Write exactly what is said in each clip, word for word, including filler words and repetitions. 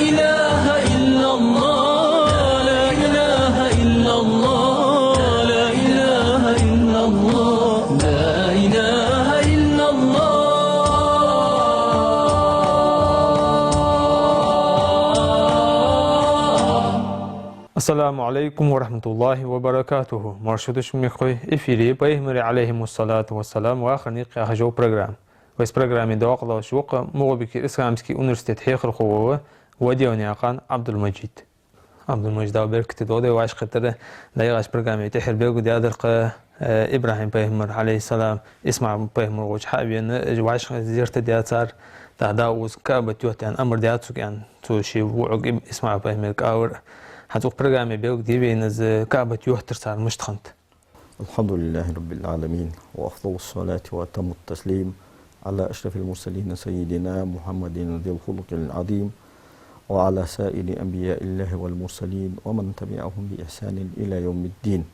إله إلا الله، لا إله إلا الله، لا إله إلا الله، لا إله إلا الله. السلام عليكم ورحمة الله وبركاته. Марша дувц шо, мехкахой. Эфире «Пайхамарий, عليهم الصلاة والسلام, вахара никъ» яха программа. Вай программе дакъа лоацаш ва-кх МагӀалбикера исламски университета хьехархо вола Вадинаькъан Ӏабдул-Мажид. Ӏабдул-Мажид, Дала беркате долда вай вӀашагӀкхетар. ДӀаяхача программе тӀехьара белгалдаьдар-кх, э, ИбрахӀим-пайхамар, عليه السلام, ИсмаӀил-пайхамар гучахьа а вена, уж вӀашагӀ зерат даь цар, тӀаккха Дала укхаза КаӀбат йотта аьнна амар даьд цунга аьнна, цу ший воӀага, ИсмаӀил-пайхамарга, кӀалвар. ХӀанз укх программе белгалде вайна из КаӀбат йоттар цар мишта хиннад. الحمد لله رب العالمين، وأفضل الصلاة وأتم التسليم على أشرف المرسلين سيدنا محمد ذي الخلق العظيم، وعلى سائر أنبياء الله والمرسلين ومن تبعهم بإحسان إلى يوم الدين.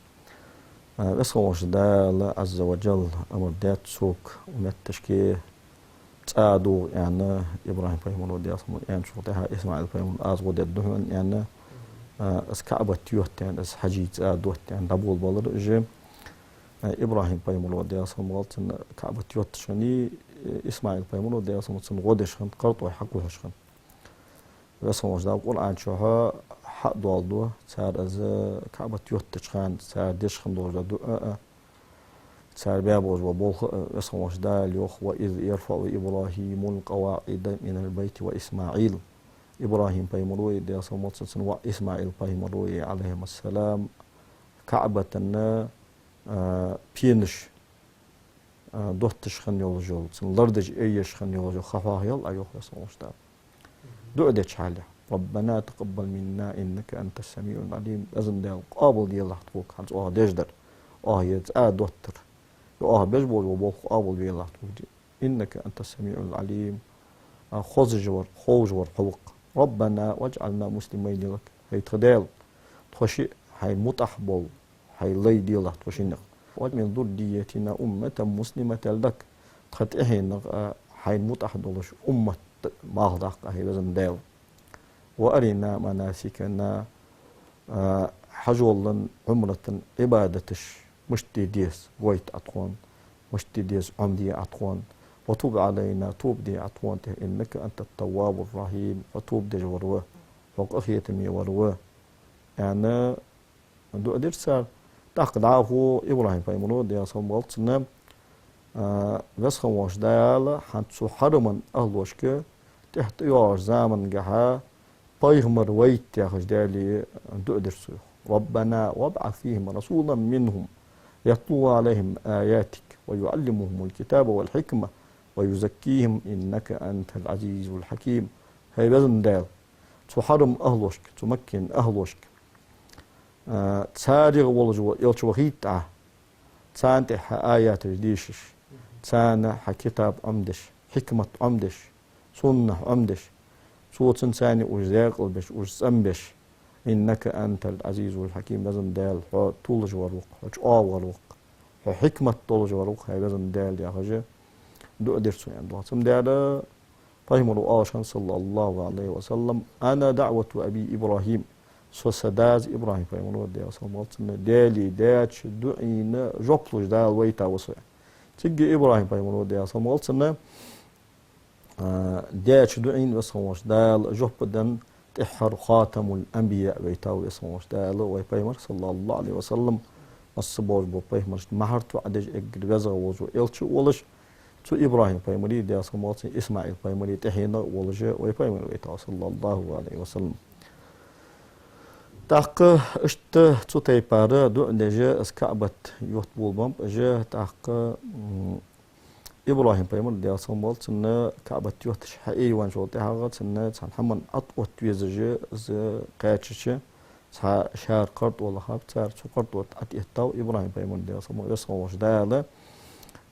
Э, Веза хинна волча Дала, عز وجل, амар даьд цунга укх метташка цӀа а догӀа аьнна, ИбрахӀим-пайхамара, Даьла салам хилда цунна, аьнначул тӀехьагӀа ИсмаӀил-пайхамара: «Аз гӀо дергда хьона», — аьнна, а, из КаӀбат йотта аьнна, из хьажий цӀа дотта аьнна дӀаболабелар уж. А, ИбрахӀим-пайхамара, Даьла салам хилда цунна, КаӀбат йотташ хиннай, ИсмаӀил-пайхамара, Даьла салам хилда цунна, гӀо деш хиннад, кхартӀой хьакхухьаш хиннад. Веза хинна волча Дала Къуръан чу хьадоаладу цар из КаӀбат йоттача хана цар деш хинна долаш дола дуӀа а, цар баь болаш бола болх а. Веза хинна волча Дала йоах: «وإذ يرفع إبراهيم القواعد من البيت وإسماعيل». ИбрахӀим-пайхамаро а, Даьла салам хилда цунна, цун воӀ ИсмаӀил-пайхамаро а, عليهما السلام, КаӀбата, а, пенаш а, дотташ хинна йолаш йола, цун лардаш айеш хинна йолаш йола ха хьоахаяьй, йоах Веза хинна волча Дала. ДуӀа деча хьале: «ربنا تقبل منا إنك أنت السميع العليم». Веза Даьла, къоабалделахь тхога хӀанз оаха деш дар, оаха ер цӀа доттар, е оаха беш бола болх къоабалбелахь тхога. «إنك أنت السميع العليم». А, хозаш вар, ховш вар Хьо ва-кх. «ربنا واجعلنا مسلمين لك». ХӀай тха Даьла, тхо шиъ Хьайна мутӀахь бола, Хьай лай делахь тхо шиннех. «ومن ذريتنا أمة مسلمة لك». Тха тӀехьенах а Хьайна мутӀахь долаш уммат малхадаккха, хӀай Веза Даьла. «وأرنا مناسكنا», а, хьажола, Ӏумрата Ӏибадаташ мишта де деза гойта Ӏа тхона, мишта де деза Ӏомаде Ӏа тхона. «وتب علينا», тоба де Ӏа тхона тӀа, «إنك أنت التواب الرحيم», Хьо тоба деш вар ва, Хьо къахетаме вар ва, аьнна, дуӀа дир цар. ТӀаккха дӀахо ИбрахӀим-пайхамаро, Даьла салам хилда цунна, а, Веза хинна волча Дала хӀанз цу хьарама ахӀлошка тӀехьа тӀайоагӀача замангахьа пайхамар вайта яхаш Даьлага дуӀа дир цо, йоах: «ربنا وابعث فيهم رسولا منهم يتلو عليهم آياتك ويعلمهم الكتاب والحكمة ويزكيهم إنك أنت العزيز الحكيم». ХӀай Веза Даьла, цу хьарама ахӀлошка, цу Макка ахӀлошка, а, царех волаш вола элча вахийта Ӏа, царна тӀа Хьа аяташ дешаш, царна Хьа китаб Ӏомадеш, хьикмат Ӏомадеш, суннат Ӏомадеш, цо цунца царна уж зеркъал беш, уж цӀенбеш. «إنك أنت العزيز الحكيم», Веза Даьла, Хьо тулаш вар ва-кх, Хьо чӀоагӀа вар ва-кх, Хьо хьикмат долаш вар ва-кх, хӀай Веза Даьла, яхаш, дуӀа дир цо, аьнна доагӀа. Цудухьа Пайхамаро оалаш хиннад, صلى الله عليه وسلم: «أنا دعوة أبي إبراهيم». Со са дас ИбрахӀим-пайхамар, Даьла салам хилда цунна, Даьлага даьча дуӀайна жоп луш Дала вайта ва со. Цига ИбрахӀим-пайхамаро, Даьла салам хилда цунна, а, даьча дуӀайна Веза хинна волча Дала жоп денна, тӀеххьара خاتم الأنبياء вайта ва Веза хинна волча Дала вай пайхамар, صلى الله عليه وسلم, масса болаш бола пайхамарашта мухӀар тоӀадеш, эггара везагӀа волаш вола элча а волаш, цу ИбрахӀим-пайхамара, Даьла салам хилда цунна, ИсмаӀил-пайхамара тӀехьенах а волаш вай пайхамар вайта ва, صلى الله عليه وسلم. ТӀаккха иштта цу тайпара дуӀа деш, из КаӀбат йотта болабеннаб уж, тӀаккха, м, ИбрахӀим-пайхамар, Даьла салам хилда цунна, КаӀбат йотташ хьаайвенначул тӀехьагӀа цунна цхьан хӀаман тӀаотта везаш из кхаьчача, цхьа шаьра кхартӀо лахаб цар, цу кхартӀо тӀа тӀаэттав ИбрахӀим-пайхамар, Даьла салам хилда цунна, Веза хинна волча Дала,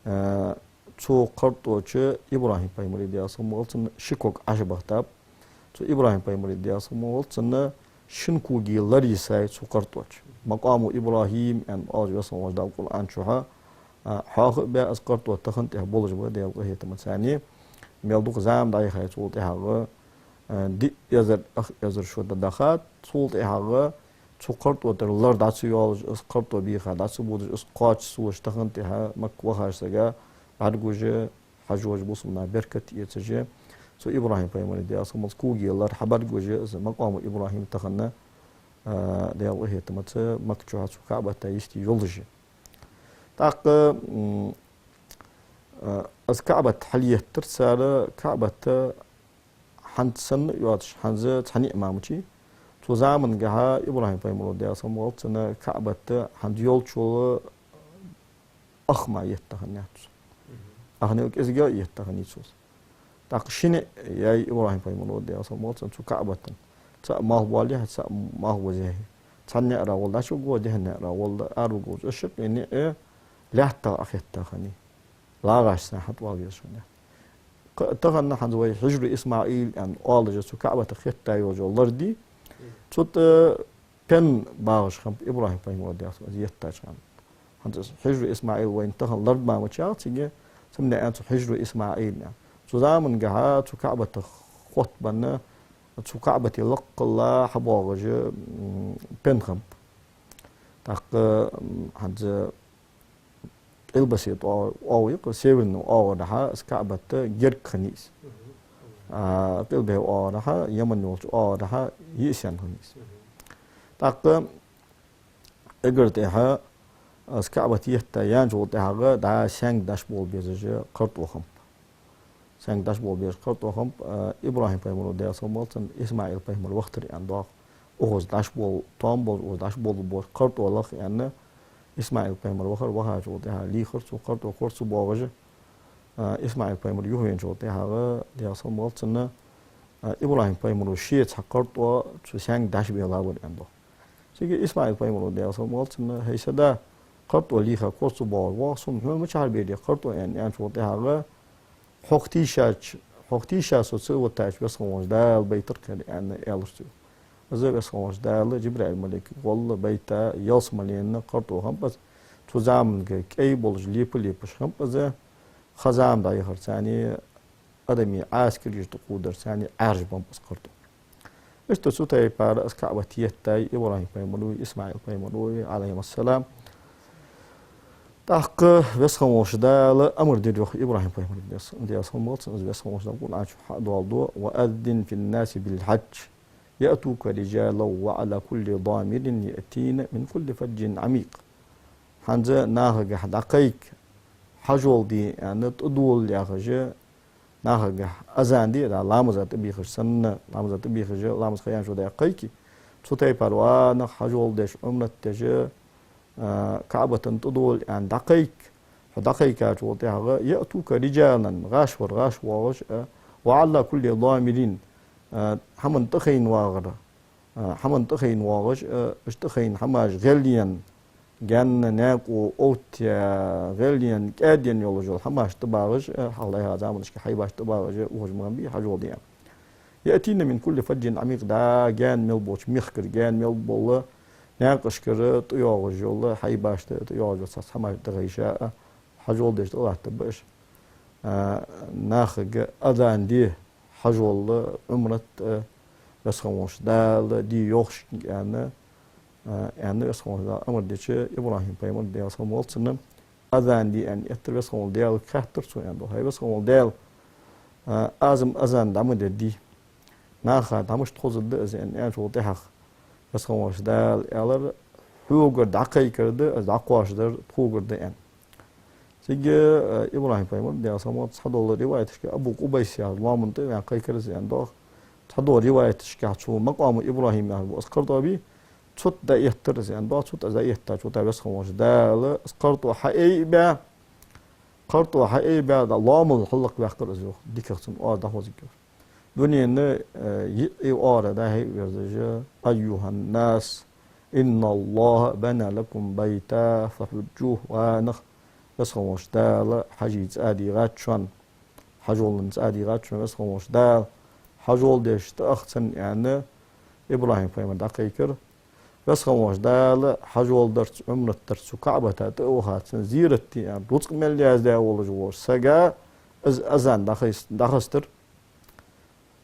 а, цу кхартӀо чу ИбрахӀим-пайхамара, Даьла салам хилда цунна, ши ког Ӏобахийтаб. Цу ИбрахӀим-пайхамара, Даьла салам хилда цунна, шин коги лар йисай цу кхартӀо чу. Макъаму ИбрахӀим аьнна оалаш Веза хинна волча Дала Къуръан чу, а, хьоаха а баь, из кхартӀо тахан тӀехьа болаш ба, Даьла къахетамца. Мел дукха зама дӀаяхай цул тӀехьагӀа, Э, диъ эзар, ах эзар шу да дахад, цул тӀехьагӀа цу кхартӀо тӀара лар дӀа ца йоалаш, из кхартӀо бийха дӀа ца бодаш, из кхоачаш, цо тахан тӀехьа Макка вахача сага бӀаргагуш, хьажош, бусалба наха беркат эцаш, цу ИбрахӀим пайхамара, Даьла салам хилда цунна, коге лар хьабӀаргагуш, из макъаму ИбрахӀим тахан, э, Даьла къахетамца Макка чухьа цу КаӀбата йисте йолаш я. ТӀаккха, м, э, из КаӀбат хьалъеттар цар, КаӀбат хӀанз санна а йоацаш, хӀанз цхьа ниӀ ма мичай. Цу замангахьа ИбрахӀим пайхамара, Даьла салам хилда цунна, КаӀбат хӀанз йолчул ах мара етта хиннаяц цо. Ахнел кӀезига а етта хиннай цо из. ТӀаккха ши ниӀ яьй ИбрахӀим пайхамара, Даьла салам хилда цунна, цу КаӀбатан. ЦаӀ малхбоалехьа, цаӀ малхбузехьа. Цхьан наӀара гӀолла дӀачуваргва, дехьа наӀара гӀолла араваргва. Уж шаккхе ниӀ лаьттах Ӏохетта хиннай. ЛагӀаш санна хьатӀавала везаш хиннай. Кх-, тахан хӀанз вай Хьижру ИсмаӀил аьнна оалаш цу КаӀбатах хетта йолаш йола лар дий. Цу тӀа пен багӀаш хиннаб ИбрахӀим пайхамара, Даьла салам хилда цунна, из еттача хана. ХӀанз из Хьижру ИсмаӀил вайна тахан лар ма мича яц цига, цамне аьнна цу Хьижру ИсмаӀил аьнна. Цу замангахьа цу КаӀбатах хотбенна, цу КаӀбата лакхалла хьабоагӀаш, м, пен хиннаб. ТӀаккха, м, хӀанз къилбасе тӀа оагӀув я-кх, северни оагӀорахьа из КаӀбат герга хиннай из. А, къилбехьа оагӀорахьа, Яман йолча оагӀорахьа йиъсенна хиннай из. ТӀаккха эггара тӀехьа из КаӀбат етта яьнначул тӀехьагӀа дӀа саьнга дӀачубовла безаш кхартӀо хиннаб. Саьнга дӀачубовла безаш кхартӀо хиннаб, а, ИбрахӀим пайхамара, Даьла салам хилда цунна, ИсмаӀил пайхамар вахийтар аьнна доагӀа. Укхаза дӀачубовла, тоам болаш, укхаза дӀачубовла бола кхартӀо лаха аьнна, ИсмаӀил пайхамар вахар, вахачул тӀехьагӀа лийхар цо кхартӀо, кхоачаш боагӀаш, а, ИсмаӀил пайхамар юхавеначул тӀехьагӀа, Даьла салам хилда цунна, а, ИбрахӀим пайхамара ше цхьа кхартӀо цу саьнга дӀачубелабар аьнна доагӀа. Цига ИсмаӀил пайхамара, Даьла салам хилда цунна: «ХӀай са да, кхартӀо лийха кхоачаш боагӀаш воагӀа сона, хьона мичахьара баьдий кхартӀо?» — аьнна, аьнначул тӀехьагӀа: «Хьох тийшача, хьох тийша со ца оттача Веза хинна волча Дала байтар-кх ер», — аьнна, аьлар цо. Из Веза хинна волча Дала Джибраил малейкага гӀолла байта ялсмален кхартӀо хиннаб из. Цу заманга кӀай болаш, лепа-лепаш хиннаб из. Ха зама дӀаяхарца, адамий Ӏаскараш тӀакхувдарца Ӏаьржа беннаб из кхартӀо. Иштта цу тайпара из КаӀбат еттай ИбрахӀим пайхамаро, ИсмаӀил пайхамаро, Ӏалайхимуссалам. ТӀаккха Веза хинна волча Дала амар дир йоах ИбрахӀим пайхамарга, Даьла салам хилда цунна, из Веза хинна волча Дала Къуръан чу хьадоаладу: «وأذن في الناس بالحج يأتوك رجالا وعلى كل ضامر يأتين من كل فج عميق». ХӀанз нахагахьа дӀакхайка, хьажол де аьнна, тӀадола яхаш, нахагахьа азан де, да, ламаза тӀабехаш санна, ламаза тӀабехаш, ламаз ха яьнначул тӀехьагӀа кхайкий. Цу тайпара, ва нах, хьажол деш, Ӏумрат деш, а, КаӀбата тӀадола аьнна дӀакхайка. Хьо дӀакхайкачул тӀехьагӀа, يأتوك رجالا, гӀаш вар, гӀаш воагӀаш, а, وعلى كل ضامر, а, хӀаман тӀахайна вагӀар, а, хӀаман тӀахайна воагӀаш, а, уж тӀахайна хӀамаш гӀелъенна, гаьна, наькъо, овтта, гӀелъенна, кӀаьденна йолаш йола хӀамаш тӀабагӀаш, а, хьалха дӀаяхача заманашка хьайбаш тӀабагӀаш, ухаш ма хиннабий хьажол де аьнна. يأتين من كل فج عميق, да, гаьна мел болча мехкара, гаьна мел бола наькъашкара тӀайоагӀаш йола, хьайбашта тӀайоагӀаш йола цхьацца хӀамаш тӀагӀайша, а, хьажол деш тӀалаттаргба уж. А, нахага азан де, хьажол, Ӏумрат, а, Веза хинна волча Дала де йоах шуга аьнна, а, аьнна, Веза хинна волча Дала амар дича, ИбрахӀим пайхамар, Даьла салам хилда цунна, азан де аьнна эттар. Веза хинна волча Даьлага хаьттар цо, аьнна доагӀа: «ХӀай Веза хинна волча Даьла, а, аз-м азан дӀа ма дергдий? Наха дӀа мишта хозаргда из?» — аьнна, аьнначул тӀехьагӀа Веза хинна волча Дала аьлар: «Хьогара дӀакхайкар да, из дӀакхоачаш дар тхогара да», — аьнна. Цига, э, ИбрахӀим пайхамар, Даьла салам хилда цунна, цхьадола риваяташка Абу Къубайс яхача лоаман тӀа ваьнна кхайкар из, аьнна доагӀа. Цхьадола риваяташка цу макъаму ИбрахӀим яхар бола из кхартӀо бий, цу тӀа дӀаэттар из, аьнна доагӀа. Цу тӀа дӀаэттачул тӀехьагӀа Веза хинна волча Дала из кхартӀо хьаайбаь, кхартӀо хьаайбаь, да, лоамал хьаллакхваьккхар из, йоах, дикагӀа цунна оаз дӀахозаргйолаш. Дунен, э, йиъ оагӀорахьа дӀахьо а верзаш: «أيها الناس إن الله بنى لكم بيتا فحجوه». Ва нах, Веза хинна волча Дала хьажий цӀа дийгӀад шоана, хьажола цӀа дийгӀад шоана Веза хинна волча Дала, хьажол деш тӀаахийта, аьнна, ИбрахӀим пайхамар дӀакхайкар. Веза хинна волча Дала хьажол дарца, Ӏумрат дарца цу КаӀбата тӀа а вахац, зиярат де аьнна рузкъа мел яздаь волаш волча сага из азан дӀахайс-, дӀахазийтар.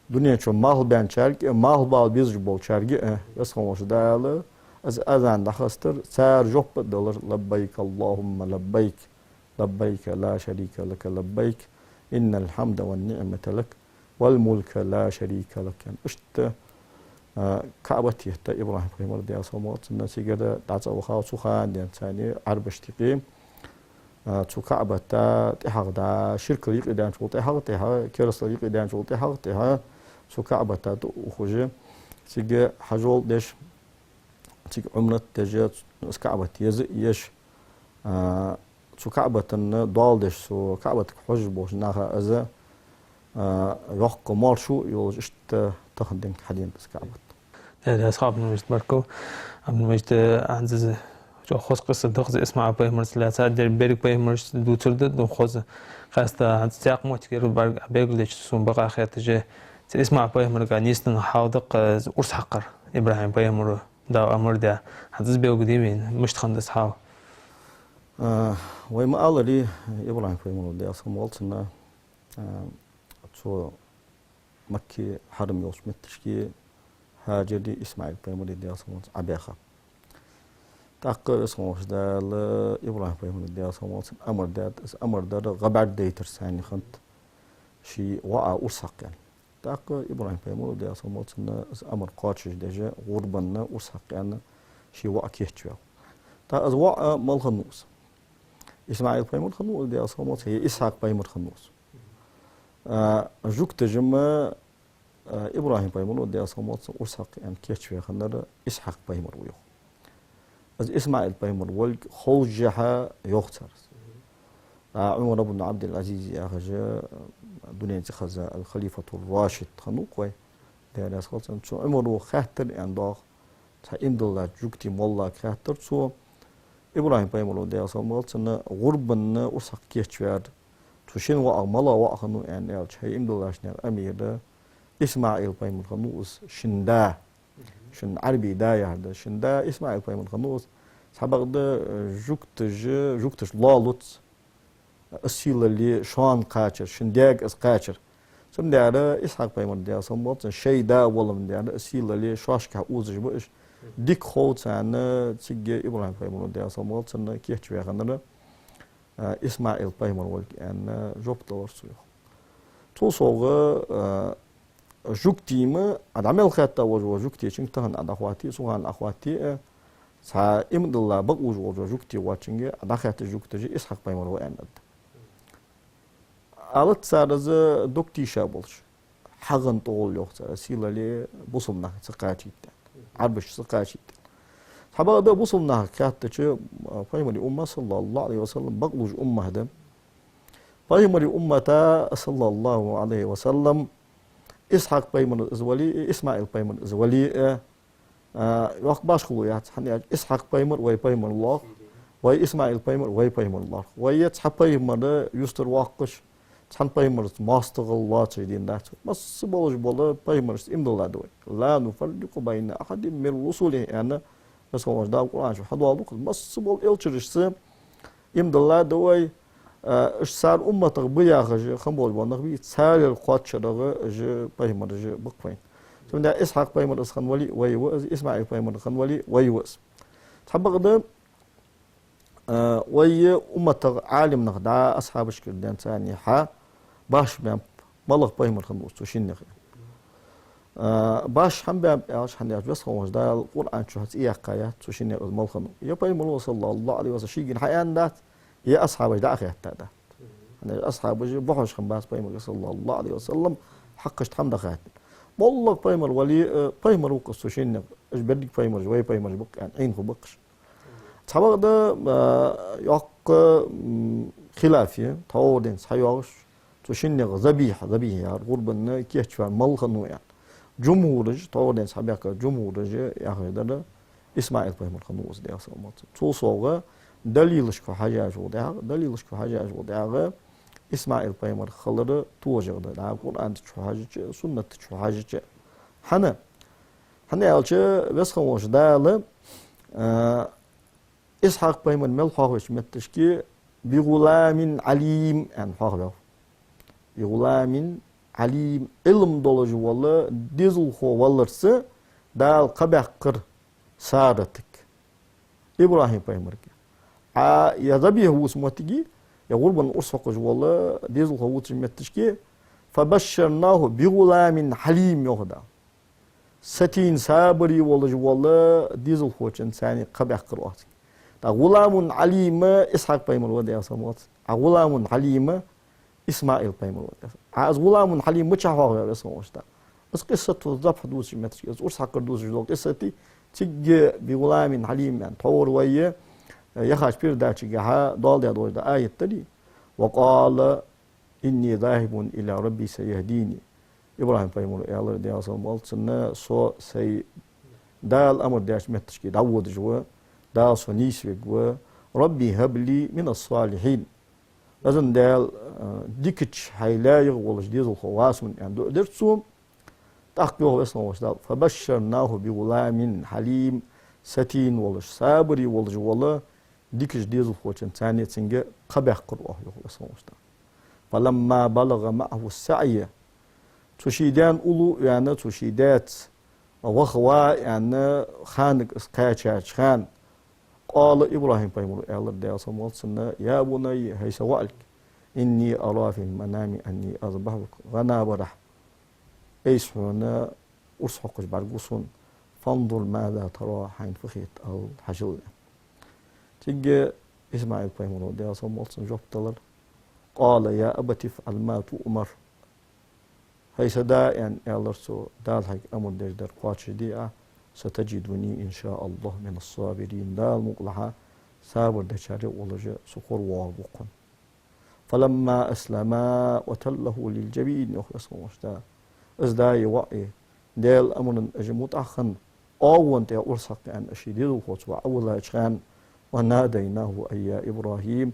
Дунен чу малхбаьнначарга а, малхбала безаш болчарга а, Веза хинна волча Дала, из азан дӀахастар, цар жоп а далар: «لبيك اللهم لبيك، لبيك لا شريك لك لبيك، إن الحمد والنعمة لك والملك لا شريك لك». Иштта, а, КаӀбат хетта ИбрахӀим пайхамара, Даьла салам хилда цунна, цигара дӀа цӀа вахав цу хана денз царна Ӏарбашта юкъе. А, цу КаӀбата тӀехьагӀа дӀа, ширкал юкъе даьнначул тӀехьагӀа, тӀехьа, керастал юкъе даьнначул тӀехьагӀа, тӀехьа цу КаӀбата тӀа ухаш, цига хьажол деш, цига Ӏумрат деш, из КаӀбат еза а еш, а, цу КаӀбата доал деш, цу КаӀбатага хьожаш болча наха из, а, йоккха маршо йолаш, иштта тахан денга хьадена да из КаӀбат. Э, да, асхьаб Абдул-Мажид, баркал. Абдул-Мажид, э, хӀанз из чӀоагӀа хоза къисса да из ИсмаӀил пайхамарца лаьца, дер-, берригаш пайхамарашца дувцар да, дукха хоза. Къаьстта хӀанз цхьаькха моттигера бер-, белгалдича сона бакъахьа хет, цу ИсмаӀил пайхамарга нийсденна хьал да-кх, э, урс хьакхар ИбрахӀим пайхамара, Дала амар даь. ХӀанз из белгалде вайна, мишта хиннад из хьал? А, вай ма аллара, ИбрахӀим пайхамар, Даьла салам хилда цунна, а, цу Макка хьарам йолча метташка Хьажари ИсмаӀил пайхамари, Даьла салам хилда цунна, Ӏобаьха. ТӀаккха Веза хинна волча Дала ИбрахӀим пайхамарга, Даьла салам хилда цунна, амар даьд, из амар дар гӀа бӀаргадайтар санна хиннад, ший воӀа урс хьакха аьнна. ТӀаккха ИбрахӀим пайхамара, Даьла салам хилда цунна, из амар кхоачашдеш, гӀурбанна урс хьакха аьнна, ший воӀ кийчваьв. ТӀаккха из воӀ мала хиннав из? ИсмаӀил пайхамар хиннав из, Даьла салам хилда цунна, е Исхьакъ пайхамар хиннав из? А, жугташа-м, а, ИбрахӀим пайхамара, Даьла салам хилда цунна, урс хьакха аьнна кийчваь хиннар Исхьакъ пайхамар ва, йоах. Из ИсмаӀил пайхамар волга ховшшехьа йоах цар из. А, Ӏумар ибн Ӏабдул-Ӏазиз яхаш, а, дунен цӀихеза аль-Халифатур-Рашид хиннав-кх вай, Даьла раьза хилва цунна. Цу Ӏумара хаьттар аьнна доагӀа, цхьа иман диллача жугтий, молла хаьттар цо, ИбрахӀим пайхамара, Даьла салам хилда цунна, гӀурбанна урс хьакха кийчваьр цу шин воӀах малагӀа воӀ хиннав аьнна аьлча, хӀай иман диллача наьха амир, ИсмаӀил пайхамар хиннав из, шун да. Шун Ӏарбий да яхар да. Шун да ИсмаӀил пайхамар хиннав из. Цхьабакъда, э, жугташа, жугташа лоалац, из сийлале шоана кхачар, шун даьга из кхачар. Цудухьа Исхьакъ пайхамар, Даьла салам хилда цунна, шоай да воландаь, из сийлале шоашкахьа озаш ба уж. Дика хов царна цига ИбрахӀим пайхамара, Даьла салам хилда цунна, кийчваь хиннар, а, ИсмаӀил пайхамар волга аьнна жоп далар цо, йоах. Цул совгӀа, а, жугтий-м, Ӏа дӀа мел хетта вож ва жугтечунга тахан Ӏа дӀахоатте, цу хана Ӏа хоатте а, цхьа иман дилла бакъ уж волча жугте воацачунга Ӏа дӀахетта жугташа Исхьакъ пайхамар ва аьннад. Алац цар из дог тийша болаш. ХьагӀан тӀагӀолла, йоах цар, сийлале бусалба нах ца кхачийта. Ӏарбаша ца кхачийта. Цхьабакъда бусалба нахага хаьттача, пайхамара уммат, саллаллахӀу Ӏалайхи ва саллам, бакълувш уммат да. Пайхамара уммата, саллаллахӀу Ӏалайхи ва саллам, Исхьакъ пайхамар из вале а, ИсмаӀил пайхамар из вале а, а, йоккха башхало яц, хӀана аьлча Исхьакъ пайхамар вай пайхамар лоархӀ, вай ИсмаӀил пайхамар вай пайхамар лоархӀ. Вай цхьа пайхамар юстара воаккхаш, цхьан пайхамарца моастагӀал лоацаш дин дац. Масса болаш бола пайхамарашца иман дилла да вай. «لا نفرق بين أحد من رسله», аьнна, Веза хинна волча Дала Къуръан чу хьадоаладу-кх, масса бола элчанашца иман дилла да вай, а, уж цар умматах ба яхаш хинна болаш бола нах бий, царел кхоачарагӀа уж пайхамараш ба-кх вайна. Цудухьа Исхьакъ пайхамар из хинна вале а вай ва из, ИсмаӀил пайхамар хинна вале а вай ва из. Цхьабакъда, а, вай умматах Ӏалимнах дӀа асхьабашкара денз царна хьа башха баьннаб, малагӀа пайхамар хиннав из цу шиннех. А, башха хӀана баьннаб аьлча, хӀана аьлча Веза хинна волча Дала Къуръан чу цӀи яьккхаяц цу шиннех из мала хиннав. Е пайхамара, саллаллахӀу Ӏалайхи ва саллам, шийгара хьааьнна дац, е асхьабаша дӀа а хаьтта дац. ХӀана аьлча асхьабаша бохьаш хиннабац пайхамарга, саллаллахӀу Ӏалайхи ва саллам, хьакхашта хӀама дӀахаьттар. МоллагӀа пайхамар вале а, пайхамар ва-кх из цу шиннех, уж берригаш пайхамараш вай пайхамараш ба-кх аьнна Ӏийна хургба-кх уж. Цхьабакъда, а, йоккха, м, хилаф я, тхьовра денз хьайоагӀаш, цу шиннех забихь, забихь яхар гӀурбанна кийчваьр мала хиннав аьнна. Джумхьураша, тхьовра денз хьабаьхка джумхьураша яхар дар, ИсмаӀил пайхамар хиннав из, Даьла салам хилда цунна. Цул совгӀа далилашка хьежачул тӀехьагӀа, далилашка хьежачул тӀехьагӀа ИсмаӀил пайхамар хилар тожагӀа да, дӀа Къуръан чу хьежача, суннат чу хьежача. ХӀана? ХӀана аьлча Веза хинна волча Дала, а, Исхьакъ пайхамар мел хьоахавеча метташка «بغلام عليم» аьнна хьоахаваьв. «بغلام Ӏалим, Ӏилма долаш вола дезалхо валарца Дала кхаъ баьккхар Саратага, ИбрахӀим-пайхамарга. Ӏа е забихьа вувцача моттиге, е гӀурбанна урс хьокхаш вола дезалхо вувцача моттиге, «فبشرناه بغلام حليم», йоах Дала. Сатийна, сабаре волаш вола дезалхочунца кхаъ баьккхар оаха цига. ТӀаккха غلام حليم Исхьакъ-пайхамар ва, Даьла салам хилда цунна. А غلام حليم ИсмаӀил-пайхамар ва, Даьла салам хилда цунна. А из غلام حليم мичахьа хьоахаваьв, Веза хинна волча Дала? Из къиссату забхь дувцача моттиге, из урс хьакхар дувцаш дола къиссат, цига بغلام حليم аьнна, тхьовра вай яхача передачагахьа доаладаь долаш да аят да из. «وقال إني ذاهب إلى ربي سيهدين». ИбрахӀим-пайхамара аьлар, Даьла салам хилда цунна: «Со сай Дала амар даьча моттиге дӀаводаш ва, Дала со нийсвергва. رب هب لي من الصالحين». Веза Даьла, а, дикача хьай лаьех волаш дезалхо ва сона, аьнна, дуӀа дир цо. ТӀаккха йоах Веза хинна волча Дала: «فبشرناه بغلام حليم». Сатийна волаш, сабаре волаш вола дикача дезалхочунца цунга кхаъ баьккхар оаха, йоах Веза хинна волча Дала. «فلما بلغ معه السعي». Цу ший даьна уллув ваьнна, цу ший даьца ваха ва аьнна ханага из кхаьчача хана, «قال», ИбрахӀим-пайхамара аьлар, Даьла салам хилда цунна: «يا بني», хӀай са воӀалг, «إني أرى في المنام أني أذبحك». ГӀанабарахьа айса хьона урс хьокхаш бӀаргагу сона. «فانظر ماذا ترى», хьайна фу хет, ала хьажал. Цига ИсмаӀил-пайхамара, Даьла салам хилда цунна, жоп далар: «قال يا أبت افعل ما تؤمر». «ХӀай са да, — аьнна, аьлар цо, — Дала хьайга амар деш дар кхоачашде Ӏа. ستجدني إن شاء الله من الصابرين». Дала мукъалахь, сабар дечарех волаш со корвоагӀаргва хьона. «فلما أسلما وتله للجبين», йоах Веза хинна волча Дала. Из даи воӀи Даьла амарна уж мутӀахьа хинна, оагӀонна тӀа урс хьакха аьнна, ший дезалхоца Ӏовиллача хана, «وناديناه أن يا إبراهيم».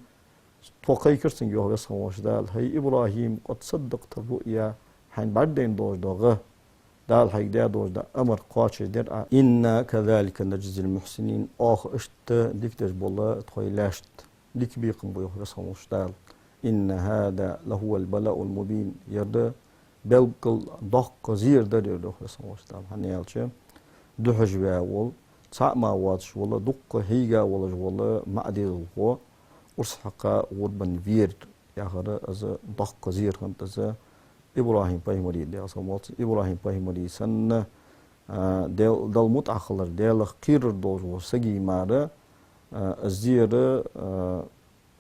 Тхо кхайкар цунга, йоах Веза хинна волча Дала: «ХӀай ИбрахӀим, قد صدقت الرؤيا», хьайна бӀаргадайна долаш дола гӀа, Дала хьайга даь долаш дола амар кхоачашдир Ӏа. «إنا كذلك نجزي المحسنين». Оаха иштта дикадеш бола тхоай лаьшта дика бекхам ба, йоах Веза хинна волча Дала. «إن هذا لهو البلاء المبين». Ер белггала доккха зер дар ер, йоах Веза хинна волча Дала. ХӀана аьлча, духьаш ваь вола, цхьа а ма воацаш вола, дукха хьийга волаш вола маӀа дезалхо урс хьакха гӀурбанна вер яхар, из доккха зер хиннад из ИбрахӀим-пайхамара, Даьла салам хилда цунна. ИбрахӀим-пайхамара санна, а, Дал-, Далла мутӀахьа хилар, Даьлах кхерар долаш вола саг мара, а, из зер, а,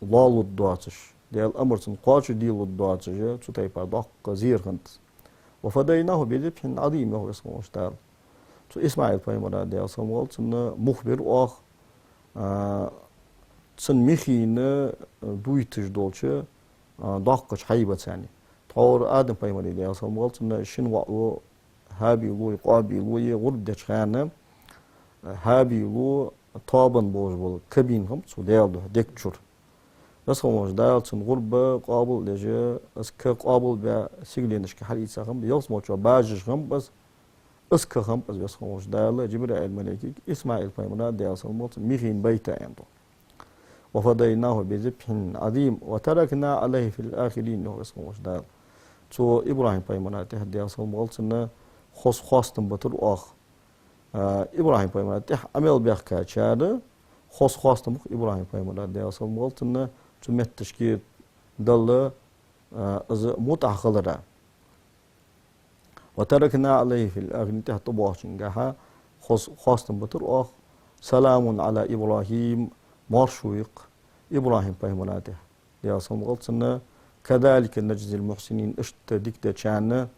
лоалургдоацаш, Даьла амар цунна кхоачашделургдоацаш, цу тайпара доккха зер хиннад из. «وفديناه بذبح عظيم», йоах Веза хинна волча Дала. Цу ИсмаӀил-пайхамара, Даьла салам хилда цунна, мух бир оаха, а, цун михийна дуйташ долча, а, доккхача хьайбаца. Тхьовра Адам-пайхамара, Даьла салам хилда цунна, шин воӀо ХӀабилои Къабилои гӀурба деча хана, ХӀабила тоабан болаш бола ка бийна хиннаб цо Даьла духьа дег чура. Веза хинна волча Дала цун гӀурба къоабал а деш, из ка къоабалбаь сигаленашка хьалъийца хиннаб, ялсмалчоа бажаш хиннаб из, из ка хиннаб из, Веза хинна волча Дала Джибраил малейкага ИсмаӀил-пайхамара, Даьла салам хилда цунна, михийна байта аьнна дола. «وفديناه بذبح عظيم وتركنا عليه في الآخرين», йоах Веза хинна волча Дала. Цу ИбрахӀим-пайхамара тӀехьа, Даьла салам хилда цунна, хоза хоастам битар оаха. А, ИбрахӀим-пайхамара тӀехьа Ӏамал баьхкачар хоза хоастам бу ИбрахӀим-пайхамара, Даьла салам хилда цунна, цу метташка Далла, а, из мутӀахьа хилара. «وتركنا عليه في الآخرين», тӀехьа тӀабоагӀачунгахьа хоза хоастам битар оаха. «سلام على إبراهيم», моаршо я-кх ИбрахӀим-пайхамара тӀехьа, Даьла салам хилда цунна. «كذلك نجزي المحسنين», иштта дика дечарна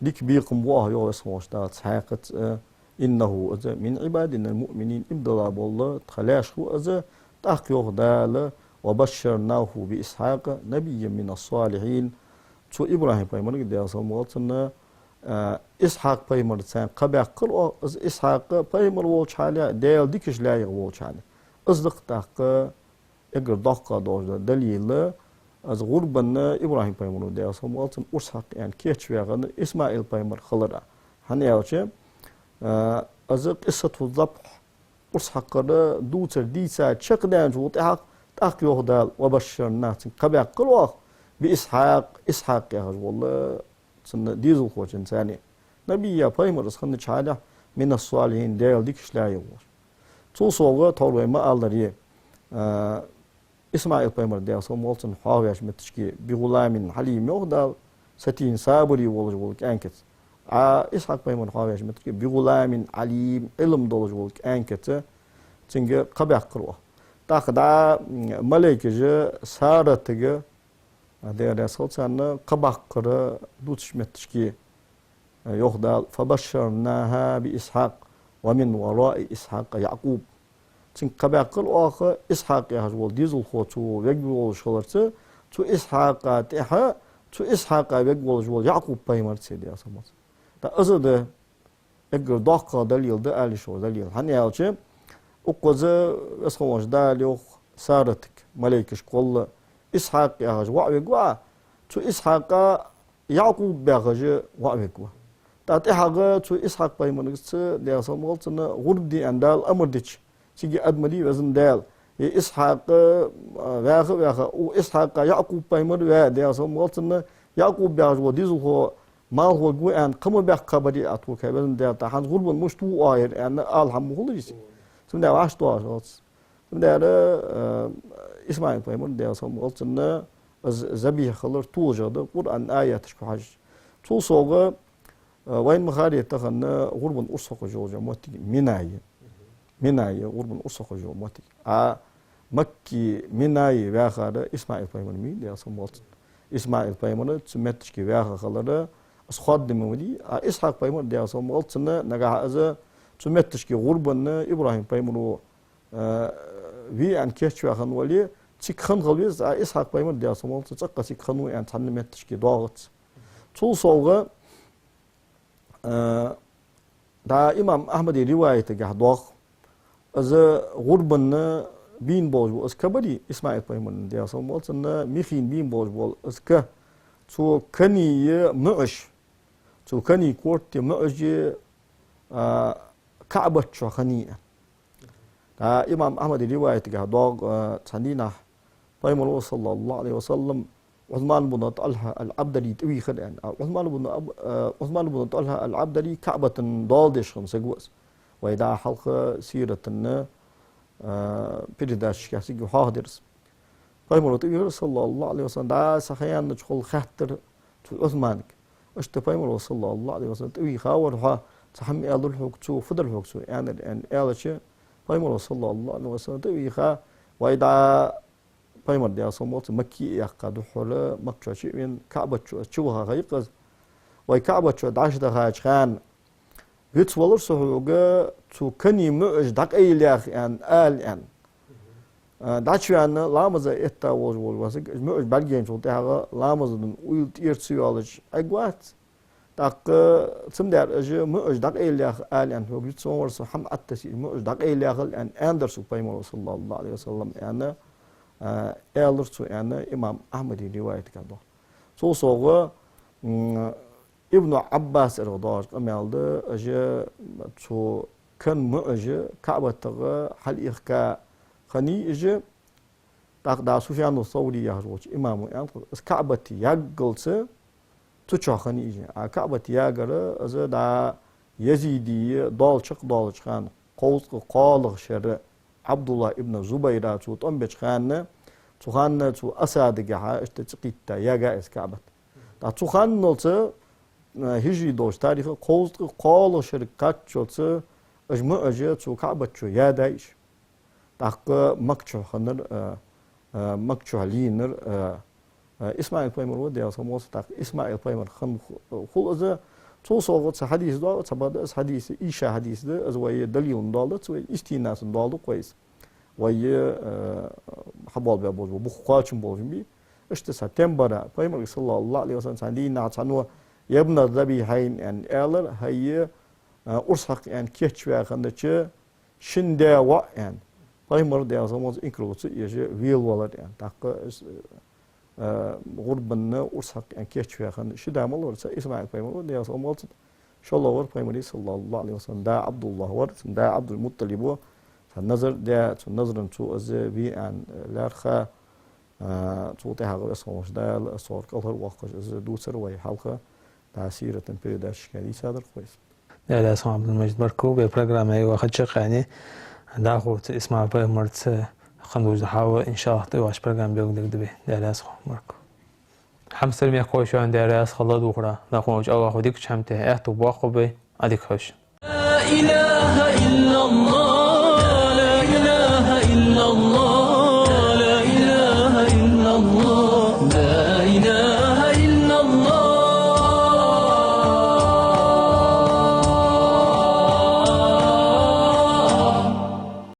дика бекхам бу оаха, йоах Веза хинна волча Дала цхьаькхаза, а, «إنه», из, «من عبادنا المؤمنين», иман дилла бола тха лаьшах ва из. ТӀаккха йоах Дала: «وبشرناه بإسحاق نبيا من الصالحين». Цу ИбрахӀим-пайхамарга, Даьла салам хилда цунна, а, Исхьакъ-пайхамарца кхаъ баьккхар оаха, из Исхьакъ пайхамар волча хьале, Даьла дикача лаьех волча хьале. Из да-кх тӀаккха эггара доккха долаш дола далил, из гӀурбанна ИбрахӀим-пайхамара, Даьла салам хилда цунна, урс хьакха аьнна кийчваь хинна ИсмаӀил-пайхамар хилара. ХӀана аьлча, а, из къиссату забхь, урс хьакхар дувцар дийца чакхдаьнначул тӀехьагӀа, тӀаккха йоах Дала: «وبشرناه», цунга кхаъ баьккхар оаха, «بإسحاق», Исхьакъ яхаш вола цун дезалхочун царна. نبيا, пайхамар из хиннача хьале, من الصالحين, Даьла дикача лаьгӀа волаш. Цул совгӀа тхьовра вай ма аллара, а, ИсмаӀил пайхамар, Даьла салам хилда цунна, хьоахаваьча метташка بغلام حليم йоах Дала, сатийна сабаре волаш вола кӀаьнкаца. А Исхьакъ пайхамар хьоахаваьча метташка بغلام عليم, Ӏилма долаш вола кӀаьнкаца цунга кхаъ баьккхар оаха. ТӀаккха дӀа, м, малайкаша Саратага, Даьла раьза хилва царна, кхаъ баьккхар дувцача метташка, йоах Дала: فبشرناها بإسحاق ومن وراء إسحاق يعقوب. Цунга кхаъ баьккхар оаха, Исхьакъ яхаш вола дезалхо цо вег волаш хиларца, цу Исхьакъа тӀехьа, цу Исхьакъа вег волаш вола Якъуб пайхамарца, Даьла салам хилда цунна. ТӀаккха из да эггара доккхагӀа далил да, ала йиш йола далил. ХӀана аьлча, укхаза Веза хинна волча Дала йоах Саратага, малайкашка гӀолла, Исхьакъ яхаш воӀ вергва Ӏа, цу Исхьакъа Якъуб яхаш воӀ вергва. ТӀаккха тӀехьагӀа цу Исхьакъ пайхамарца, Даьла салам хилда цунна, гӀурба де аьнна Дала амар дича, цига адамаш, Веза Даьла, е Исхьакъ, а, ваьха а ваьха, у Исхьакъа Якъуб пайхамар ваь, Даьла салам хилда цунна, Якъуб яхаш вола дезалхо малхо вергва аьнна, кхаъ ма баьккхабарий Ӏа тхога, хӀай Веза Даьла, тӀаккха хӀанз гӀурбан мишта ву оаха ер аьнна ала хӀама ма хулий из. Цудухьа вӀаштӀехьа хилац. Цудухьа, э, ИсмаӀил пайхамар, Даьла салам хилда цунна, из забихь хилар толашагӀа да Къуръан аяташка хьежача. Цул совгӀа, э, вайна ма харра тахан гӀурбан урс хьокхаш йола моттиг Мина я. Мина я гӀурбан урс хьокхаш йола моттиг. А Маккеи Минеи ваьхар ИсмаӀил пайхамар ма вий, Даьла салам хилда цунна. ИсмаӀил пайхамар цу метташка ваьха хилар из хоадаме ма вий, а Исхьакъ пайхамар, Даьла салам хилда цунна, нагахьа из цу метташка гӀурбанна ИбрахӀим пайхамаро, э, ве аьнна кийчваь хинна вале, цига хинна хила веза, а Исхьакъ пайхамар, Даьла салам хилда цунна, цӀаккха цига хиннав аьнна цхьанне метташка доагӀац. Цул совгӀа, э, дӀа имам Ахьмада риваятагахьа доагӀа, из гӀурбанна бийна болаш бола из ка барий, ИсмаӀил пайхамарна, Даьла салам хилда цунна, михийна бийна болаш бола из ка, цу кана муӀаш, цу кана корта муӀаш, а, КаӀбата чу хиннай аьнна. ТӀаккха имам Ахьмада риваятагахьа доагӀа, а, цхьан дийнахьа пайхамаро, صلى الله عليه وسلم, Ӏусман бну ТӀалхьа ал-Ӏабдари тӀавийхар аьнна. А Ӏусман бну Аб-, а, Ӏусман бну ТӀалхьа ал-Ӏабдари КаӀбата доал деш хинна саг ва из. Вай дӀа хьалха сирата, а, передачашка цига хьоахадир из. Пайхамаро тӀавийхар, صلى الله عليه وسلم, дӀа са ха яьннача хул хаьттар цу Ӏусманага. Иштта пайхамаро, صلى الله عليه وسلم, тӀавийха вар хьо, цхьа хӀама аьлар хьога цо, фу дар хьога цо аьннар аьнна аьлча, пайхамаро, صلى الله عليه وسلم, тӀавийха, вай дӀа пайхамар, Даьла салам хилда цунна, Макка а яьккха духхьал, Макка чу а вена, КаӀбата чу а чуваха ха я-кх из. Вай КаӀбата чу дӀачудахача хана вицвалар со хьога, цу кана муӀаш дӀакъайлаьха аьнна ала аьнна. А, дӀачувена ламаза этта волаш вола саг, муӀаш бӀаргаяйначул тӀехьагӀа ламаза дун уйла тӀера ца йоалаш Ӏергвац. ТӀаккха цудухьа уж муӀаш дӀакъайлаьха ала аьнна хьога вицвенна вар со, хӀама Ӏаттасе, муӀаш дӀакъайлаьхал аьнна, аьннадар сога пайхамаро, صلى الله عليه وسلم, аьнна, а, аьлар цо аьнна, имам Ахьмада риваятагахьа доагӀа. Цул совгӀа, м, Ибну Ӏаббаса эрга доагӀаш къамаьл да, уж цу кана муӀаш КаӀбатагӀа хьалъихка хиннай уж. ТӀаккха дӀа Суфьяну Саври яхаш волча имамо аьннад-кх, из КаӀбат ягалца цу чу хиннай уж. А КаӀбат ягар из дӀа Язиде доал чакхдоалача хана, кховзткъа кхоалагӀча шера, Ӏабдуллахь ибн Зубайра цо тӀом беча хана, цу хана цу осадагахьа иштта цӀи кхийтта яьгай из КаӀбат. ТӀаккха цу ханналца, э, хӀижри долча тариха кховзткъа кхоалагӀча шерага кхаччалца уж муӀаш цу КаӀбата чу яьдай уж. ТӀаккха Макка чу хиннар, э, э, Макка чу лийнар, э, э, ИсмаӀил пайхамар ва, Даьла салам хилда цунна, тӀаккха ИсмаӀил пайхамар хинна ху-, хул из. Цул совгӀа цхьа хьадис доагӀа, цхьабакъда из хьадис, ийша хьадис да, из вай далилна доал дац, вай истинаса доал да-кх вай из. Вай, э, хьабоалабаь болаш бола бух кхоачам болаш бий. Иштта цхьа тем бара, пайхамарга, صلى الله عليه وسلم, цхьан дийнахьа цхьанне: «يا ابن الذبيحين», аьнна аьлар, хӀай, э, урс хьакха аьнна кийчваь хиннача шин даь воӀ, аьнна. Пайхамар, Даьла салам хилда цунна, инкарло ца еш велавелар, аьнна. ТӀаккха из, э, гӀурбанна урс хьакха аьнна кийчваь хинна ши да малав вар, цаӀ ИсмаӀил пайхамар ва, Даьла салам хилда цунна, шоллагӀвар пайхамара, صلى الله عليه وسلم, да Ӏабдуллахь вар, цун да Ӏабдул-МутӀалиб ва, цхьа назар даь, цу назран цо из ве аьнна лаьрхӀа, э, цул тӀехьагӀа Веза хинна волча Дала цох кӀалхарвоаккхаш из дувцар вай хьалха. дӀа сирата передачашка дийцадар-кх вай из. Даьла раьза хилва, Абдул-Мажид, баркал, вай программе ваха чакхъяьнна. ДӀахо цу Исмаил пайхамарца хинна долаш дола хьал, иншаАллахӀ, тӀехьарча программе белгалдергда вай. Даьла раьза хилва, баркал. Хьамсара мехкахой, шоана Даьла раьза хилва ладувгӀарах. Дукха волча АллахӀа дикача хӀаман тӀа аьттув боаккхалба вай, Ӏадика хийла шун.